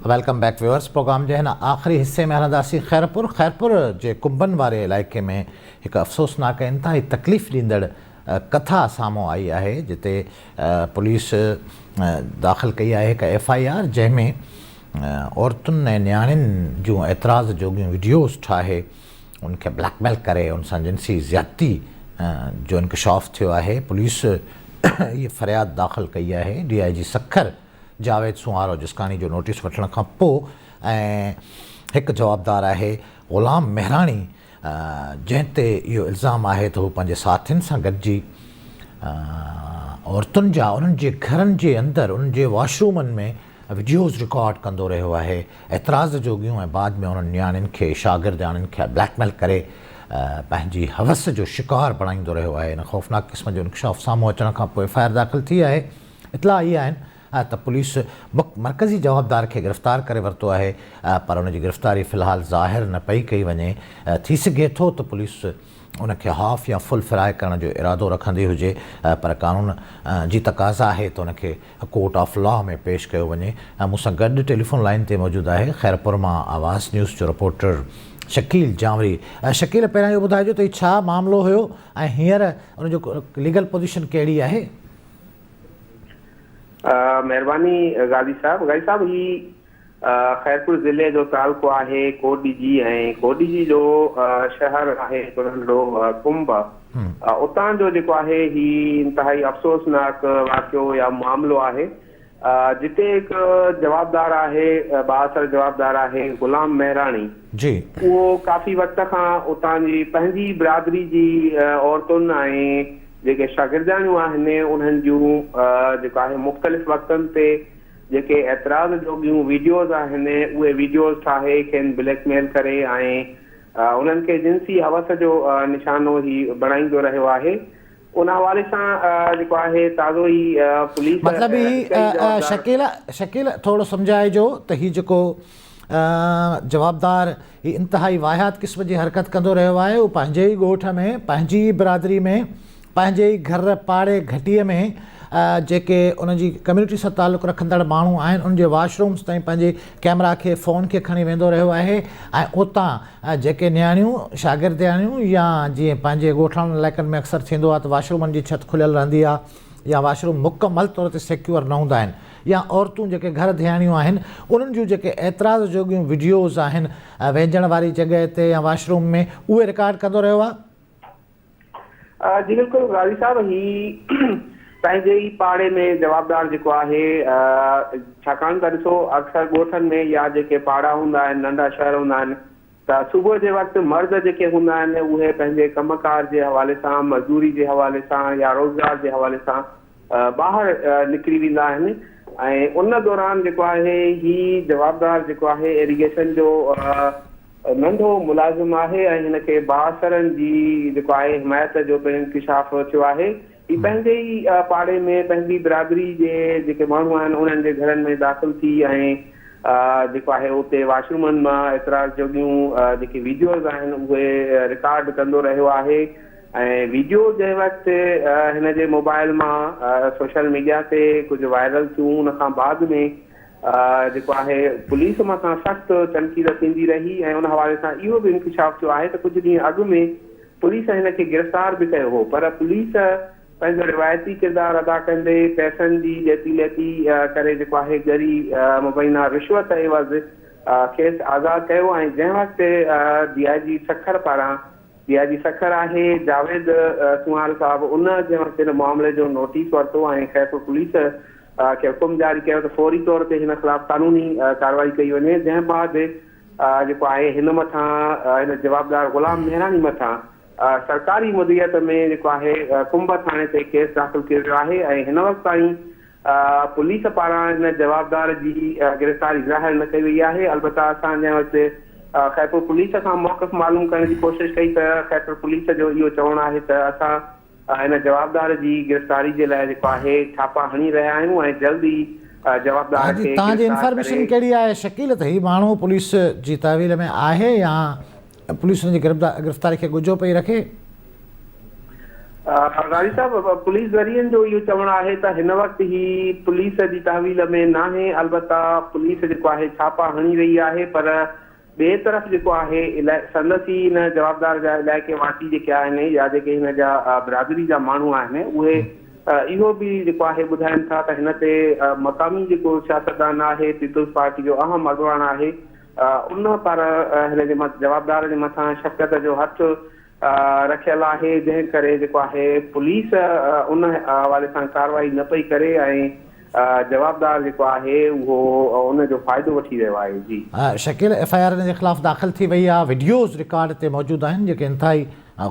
Welcome back viewers programme جي هن آخري حصي ۾ هلنداسين خيرپور خيرپور جي ڪنبن واري علائقي ۾ هڪ افسوسناڪ ۽ انتهائي تڪليف ڏيندڙ ڪٿا سامهون آئي آهي جتي پوليس داخل ڪئي آهي هڪ ايف I R جنهن ۾ عورتن ۽ نياڻين جون اعتراض جوڳيون وڊيوز ٺاهي ان کي بليڪ ميل ڪري ان سان جنسي زيادتي جو انڪشاف ٿيو آهي پوليس هي فرياد داخل ڪئي آهي D I G Sukkur Javed Sunharo Jiskani جو نوٽيس وٺڻ کان پوء ۽ هڪ جوابدار آهي غلام مهراڻي جنهن تي اهو الزام آهي ته هو پنهنجي ساٿين سان گڏجي عورتن جا انهن جي گهرن جي اندر انهن جي واش رومن ۾ وڊيوز رڪارڊ ڪندو رهيو آهي اعتراض جوڳيون ۽ بعد ۾ انهن نياڻين کي شاگردياڻين کي بليڪ ميل ڪري پنهنجي حوس جو شڪار بڻائيندو رهيو آهي ان خوفناڪ قسم جو انڪشاف سامهون اچڻ کان پوء ايف I R داخل ٿي آهي اطلاع اهي آهن ته پوليس مرڪزي جوابدار کي گرفتار ڪري ورتو آهي پر ان جي گرفتاري في الحال ظاهر نه پئي ڪئي وڃي، ٿي سگهي ٿو ته پوليس ان کي هاف يا فل فرائي ڪرڻ جو ارادو رکندي هجي پر قانون جي تقاضا آهي ته ان کي ڪورٽ آف لا ۾ پيش ڪيو وڃي. مون سان گڏ ٽيليفون لائين تي موجود آهي خيرپور مان آواز نيوز جو رپورٽر شڪيل جانوري. شڪيل پهريان اهو ٻڌائجو ته هي ڇا معاملو هيو ۽ هينئر ان جو ليگل پوزيشن ڪهڙي آهي؟ مهرباني غازي صاحب غازي صاحب هي خيرپور ضلعي جو تعلقو آهي ڪوٽڏيجي ۽ ڪوٽڏيجي جو شهر آهي هڪڙو ننڍڙو ڪنب اتان جو جيڪو آهي هي انتهائي افسوسناڪ واقعو يا معاملو آهي جتي هڪ جوابدار آهي بااثر جوابدار آهي غلام مهراڻي جي اهو ڪافي وقت کان اتان جي پنهنجي برادري جي عورتن ۽ جيڪي شاگردياڻيون آهن انهن جون جيڪو آهي مختلف وقتن تي جيڪي اعتراض جوڳيون ويڊيوز آهن اهي ويڊيوز ٺاهي کين بليڪ ميل ڪري ۽ انهن کي جنسي حوس جو نشانو هي بڻائيندو رهيو آهي ان حوالي سان جيڪو آهي تازو ئي پوليس مطلب هي شڪيل شڪيل ٿورو سمجهائجو ته هي جيڪو جوابدار هي انتهائي واهيات قسم جي حرڪت ڪندو رهيو آهي، هو پنهنجي ئي ڳوٺ ۾، پنهنجي ئي برادري ۾، پنهنجي ئي گهر، پاڙي، گهٽيء ۾ جيڪي ان جي ڪميونٽي سان تعلق رکندڙ ماڻهو آهن، انهن جي واش رومز تائين پنهنجي ڪئميرا کي، فون کي کڻي ويندو رهيو آهي ۽ اتان جيڪي نياڻيون، شاگردياڻيون يا جيئن پنهنجي ڳوٺاڻن علائقن ۾ اڪثر ٿيندو آهي ته واش رومن جي ڇت کليل رهندي آهي يا واش روم مڪمل طور تي سيڪيور نه هوندا آهن. يا عورتون جيڪي گهر ڌياڻيون آهن انهن جون جيڪي اعتراض جوڳيون وڊيوز آهن وهنجڻ واري جڳهه تي يا واش روم ۾ اهي رڪارڊ ڪندو رهيو آهي. جي بلڪل غازي صاحب هي پنهنجي ئي پاڙي ۾ جوابدار جيڪو آهي ڇاڪاڻ ته ڏسو اڪثر ڳوٺن ۾ يا جيڪي پاڙا هوندا آهن ننڍا شهر هوندا آهن ته صبح جي وقت مرد جيڪي هوندا آهن اهي پنهنجي ڪم ڪار جي حوالي سان مزدوري جي حوالي سان يا روزگار جي حوالي سان ٻاهر نڪري ويندا آهن ۽ ان دوران جيڪو آهي هي جوابدار جيڪو آهي ايريگيشن جو ننڍو ملازم آهي ۽ هن کي بااثرن جي جيڪو آهي حمايت جو پڻ انڪشاف ٿيو آهي هي پنهنجي ئي پاڙي ۾ پنهنجي برادري جي جيڪي ماڻهو آهن انهن جي گهرن ۾ داخل ٿي ۽ جيڪو آهي اتي واش رومن مان اعتراض جوڳيون جيڪي ويڊيوز آهن اهي رڪارڊ ڪندو رهيو آهي ۽ ويڊيو جنهن وقت هن جي موبائل مان سوشل ميڊيا تي ڪجهه وائرل ٿيون ان کان بعد ۾ جيڪو آهي پوليس مٿان سخت تنقيد ٿيندي رهي ۽ ان حوالي سان اهو به انڪشاف ٿيو آهي ته ڪجهه ڏينهن اڳ ۾ پوليس هن کي گرفتار به ڪيو هو پر پوليس پنهنجو روايتي ڪردار ادا ڪندي پئسن جي ڏيتي ليتي ڪري جيڪو آهي ڳري مبينا رشوت عيوض کيس آزاد ڪيو ۽ جنهن وقت ڊي I جي سکر پاران ڊي I جي سکر آهي جاويد سونهار صاحب ان جنهن وقت ان معاملي جو نوٽيس ورتو ۽ خيرپور پوليس کي حڪم جاري ڪيو ته فوري طور تي هن خلاف قانوني ڪارروائي ڪئي وڃي جنهن بعد جيڪو آهي هن مٿان هن جوابدار غلام مهراڻي مٿان سرڪاري مدعيت ۾ جيڪو آهي ڪنب ٿاڻي تي ڪيس داخل ڪيو ويو آهي ۽ هن وقت تائين پوليس پاران ان جوابدار جي گرفتاري ظاهر نه ڪئي وئي آهي، البته اسان جنهن وقت خيرپور پوليس کان موقف معلوم ڪرڻ جي ڪوشش ڪئي ته خيرپور پوليس جو اهو چوڻ آهي ته اسان ان جوابدار جي گرفتاري جي لاء جيڪو آهي ڇاپا هڻي رهيا آهيون ۽ جلد ئي جوابدار کي توهان جي گرفتار انفارميشن ڪري. ڪهڙي آهي شڪيل ته هي ماڻهو پوليس جي تحويل ۾ آهي يا پوليس ان جي گرفتاري کي ڳجهو پئي رکي؟ غازي صاحب، پوليس ذريعن جو اهو چوڻ آهي ته هن وقت هي پوليس جي تحويل ۾ ناهي، البته پوليس جيڪو آهي ڇاپا هڻي رهي آهي پر ٻئي طرف جيڪو آهي سندس ئي ان جوابدار جا علائقي واسي جيڪي آهن يا جيڪي هن جا برادري جا ماڻهو آهن اهي اهو به جيڪو آهي ٻڌائين ٿا ته هن تي مقامي جيڪو سياستدان آهي پيپلز پارٽي جو اهم اڳواڻ آهي ان پر هن جي جوابدار جي مٿان شفقت جو هٿ رکيل آهي جنهن ڪري جيڪو آهي پوليس ان حوالي سان ڪارروائي نه پئي ڪري ۽ جوابدار جيڪو آهي اهو ان جو فائدو وٺي رهيو آهي جي. شڪيل ايف I R ان جي خلاف داخل ٿي وئي آهي وڊيوز رڪارڊ تي موجود آهن جيڪي انتهائي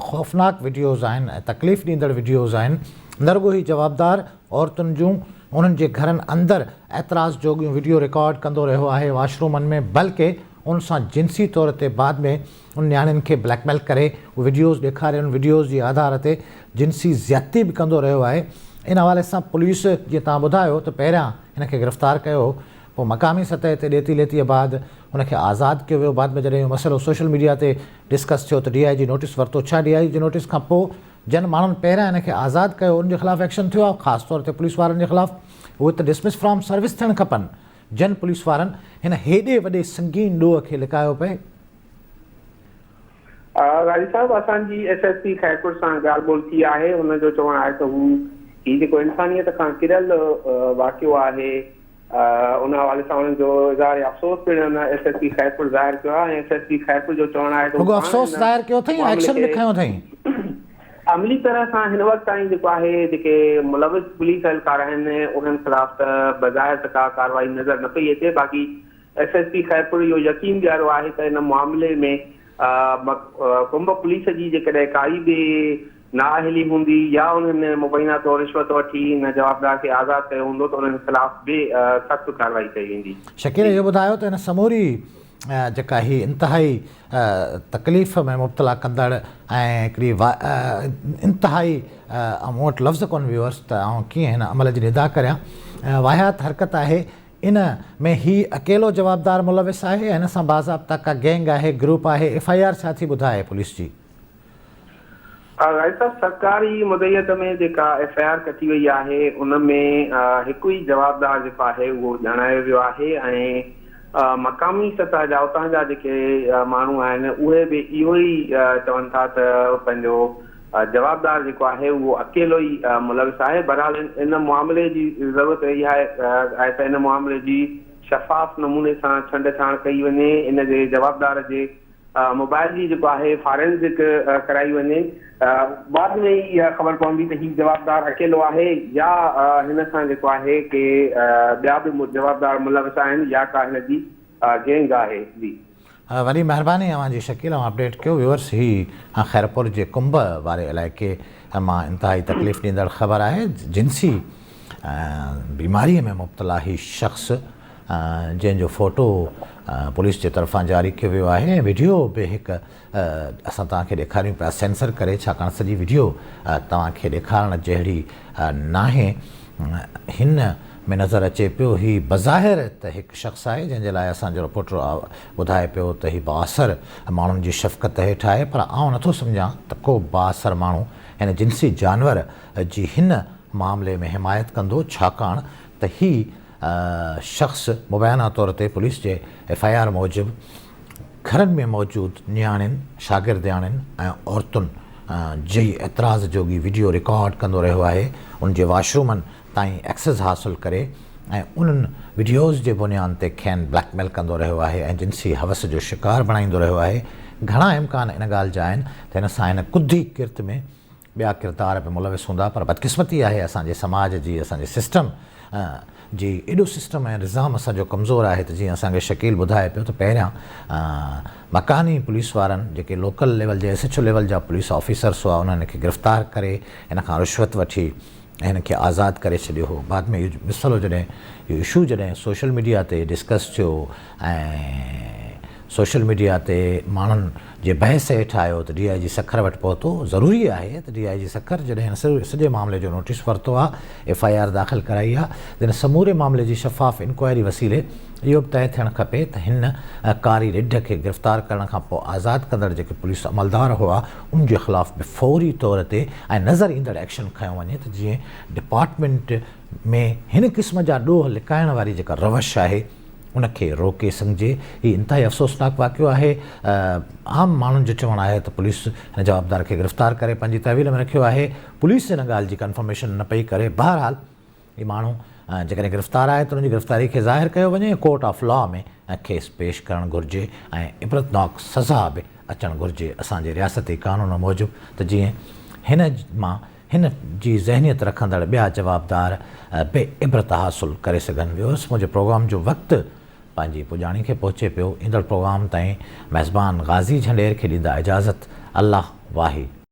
خوفناڪ وڊيوز آهن ۽ تڪليف ڏيندڙ وڊيوز آهن نه رڳو هي جوابدار عورتن جون انهن جي گهرن اندر اعتراض جوڳيون وڊيو رڪارڊ ڪندو رهيو آهي واشرومن ۾ بلڪه ان سان جنسي طور تي بعد ۾ ان نياڻين کي بليڪ ميل ڪري وڊيوز ڏيکاري ان وڊيوز جي آڌار تي جنسي زيادتي به ڪندو رهيو آهي ان حوالي سان پوليس جيئن توهان ٻڌايو ته پهريان هن کي گرفتار ڪيو هو پوء مقامي سطح تي ڏيتي ليتي بعد هن کي آزاد ڪيو ويو بعد ۾ جڏهن اهو مسئلو سوشل ميڊيا تي ڊسڪس ٿيو ته ڊي I جي نوٽيس ورتو ڇا ڊي I جي نوٽيس کان پوء جن ماڻهن پهريان هن کي آزاد ڪيو ان جي خلاف ايڪشن ٿيو آهي خاص طور تي پوليس وارن جي خلاف اهي ته ڊسمس فرام سروس ٿيڻ کپن جن پوليس وارن هن هيڏي وڏي سنگين ڏوهه کي لڪايو پئي. غازي صاحب اسان جي ايس ايس پي خيرپور سان ڳالهه ٻولهه ٿي آهي ان جو چوڻ آهي ته هو هي جيڪو انسانيت کان ڪريل واقعو آهي ان حوالي سان انهن جو اظهار افسوس پڻ ان ايس ايس پي خيرپور ظاهر ڪيو آهي ۽ ايس ايس پي خيرپور جو چوڻ آهي ته رڳو افسوس ظاهر ڪيو اٿئين يا ايڪشن به کنيو اٿئين؟ عملي طرح سان هن وقت تائين جيڪو آهي جيڪي ملوث پوليس اهلڪار آهن انهن خلاف ته بظاهر ته ڪا ڪارروائي نظر نه پئي اچي باقي ايس ايس پي خيرپور اهو يقين ڏياريو آهي ته ان معاملي ۾ ڪنب پوليس جي جيڪڏهن ڪائي به نااهلي هوندي يا انهن مبينا طور رشوت وٺي ان جوابدار کي آزاد ڪيو هوندو ته انهن خلاف به سخت ڪارروائي ڪئي ويندي. شڪيل اهو ٻڌايو ته ان سموري جيڪا هي انتهائي تڪليف ۾ مبتلا ڪندڙ ۽ هڪڙي انتهائي مون وٽ لفظ ڪونه ويورس ته آئون ڪيئن هن عمل جي ندا ڪريان واهيات حرڪت آهي ان ۾ هي اڪيلو جوابدار ملوث آهي يا هن سان باضابطا ڪا گينگ آهي، گروپ آهي، ايف I R ڇا ٿي ٻڌائي پوليس جي؟ رائي صاحب سرڪاري مدعيت ۾ جيڪا ايف I R ڪٽي وئي آهي ان ۾ هڪ ئي جوابدار جيڪو آهي اهو ڄاڻايو ويو آهي ۽ مقامي سطح جا اتان جا جيڪي ماڻهو آهن اهي به اهو ئي چون ٿا ته پنهنجو جوابدار جيڪو آهي اهو اڪيلو ئي ملوث آهي، بهرحال ان معاملي جي ضرورت اها آهي ته ان معاملي جي شفاف نموني سان ڇنڊ ڇاڻ ڪئي وڃي، ان جي جوابدار جي موبائل جي جيڪو آهي فارينزڪ ڪرائي وڃي، بعد ۾ ئي اها خبر پوندي ته هي جوابدار اڪيلو آهي يا هن سان جيڪو آهي ڪي ٻيا به جوابدار ملوث آهن يا ڪا هن جي گينگ آهي. جي. وڏي مهرباني اوهان جي شڪيل اوهان اپڊيٽ ڪيو ويورس هي خيرپور جي ڪنب واري علائقي مان انتهائي تڪليف ڏيندڙ خبر آهي جنسي بيماري ۾ مبتلا هي شخص جنهن جو فوٽو پوليس جي طرفان جاري ڪيو ويو آهي ۽ وڊيو به هڪ اسان توهان کي ڏيکاريون پيا سينسر ڪري ڇاڪاڻ سڄي وڊيو توهان کي ڏيکارڻ جهڙي ناهي هن ۾ نظر اچي پيو هي بظاهر ته هڪ شخص آهي جنهن جي لاء اسان جو رپورٽر ٻڌائي پيو ته هي بااثر ماڻهن جي شفقت هيٺ آهي پر آئون نٿو سمجهان ته ڪو بااثر ماڻهو هن جنسي جانور جي هن معاملي ۾ حمايت ڪندو ڇاڪاڻ ته هي شخص مبينا طور تي پوليس جي ايف I R موجب گهرن ۾ موجود نياڻين، شاگردياڻين ۽ عورتن جي اعتراض جوڳي وڊيو رڪارڊ ڪندو رهيو آهي، ان جي واش رومن تائين ايڪسز حاصل ڪري ۽ انهن وڊيوز جي بنيان تي کين بليڪ ميل ڪندو رهيو آهي ۽ جنسي حوس جو شڪار بڻائيندو رهيو آهي، گهڻا امڪان ان ڳالهه جا آهن ته هن سان هن ڪڌي ڪرت ۾ ٻيا ڪردار به ملوث هوندا پر بدقسمتي آهي اسان جي سماج جي اسان جي سسٽم جي ايڏو سسٽم ۽ نظام اسان جو ڪمزور آهي ته جيئن اسان کي شڪيل ٻڌائي پيو ته پهريان مڪاني پوليس وارن جيڪي لوڪل ليول جي ايس ايڇ او ليول جا پوليس آفيسرس هئا انهن کي گرفتار ڪري هن کان رشوت وٺي ۽ هن کي آزاد ڪري ڇڏيو هو بعد ۾ اهو مسئلو جڏهن اهو اشو جڏهن سوشل ميڊيا تي ڊسڪس ٿيو ۽ سوشل ميڊيا تي ماڻهن جي بحث هيٺ آيو ته ڊي I جي سکر وٽ پهتو، ضروري آهي ته ڊي I جي سکر جڏهن هن سڄي معاملي جو نوٽيس ورتو آهي، ايف I R داخل ڪرائي آهي ته هن سموري معاملي جي شفاف انڪوائري وسيلي اهو به طئي ٿيڻ کپي ته هن ڪاري رڍ کي گرفتار ڪرڻ کان پوء آزاد ڪندڙ جيڪي پوليس عملدار هئا ان جي خلاف به فوري طور تي ۽ نظر ايندڙ ايڪشن کنيو وڃي ته جيئن ڊپارٽمينٽ ۾ هن قسم جا ڏوهه لڪائڻ واري جيڪا روش آهي ان کي روڪي سگهجي. هي انتهائي افسوسناڪ واقعو آهي. عام ماڻهن جو چوڻ آهي ته پوليس هن جوابدار کي گرفتار ڪري پنهنجي تحويل ۾ رکيو آهي. پوليس ان ڳالهه جي ڪنفرميشن نه پئي ڪري. بهرحال هي ماڻهو جيڪڏهن گرفتار آهي ته ان جي گرفتاري کي ظاهر ڪيو وڃي ۽ ڪورٽ آف لا ۾ کيس پيش ڪرڻ گهرجي ۽ عبرتناڪ سزا به اچڻ گهرجي اسان جي رياستي قانون موجب ته جيئن هن مان هن جي ذهنيت رکندڙ ٻيا جوابدار به عبرت حاصل ڪري سگهن. ويورس منهنجي پروگرام جو وقت پنهنجي پڄاڻي کي پهچي پيو. ايندڙ پروگرام تائين ميزبان غازي جهنڊير کي ڏيندا اجازت. الله واهي.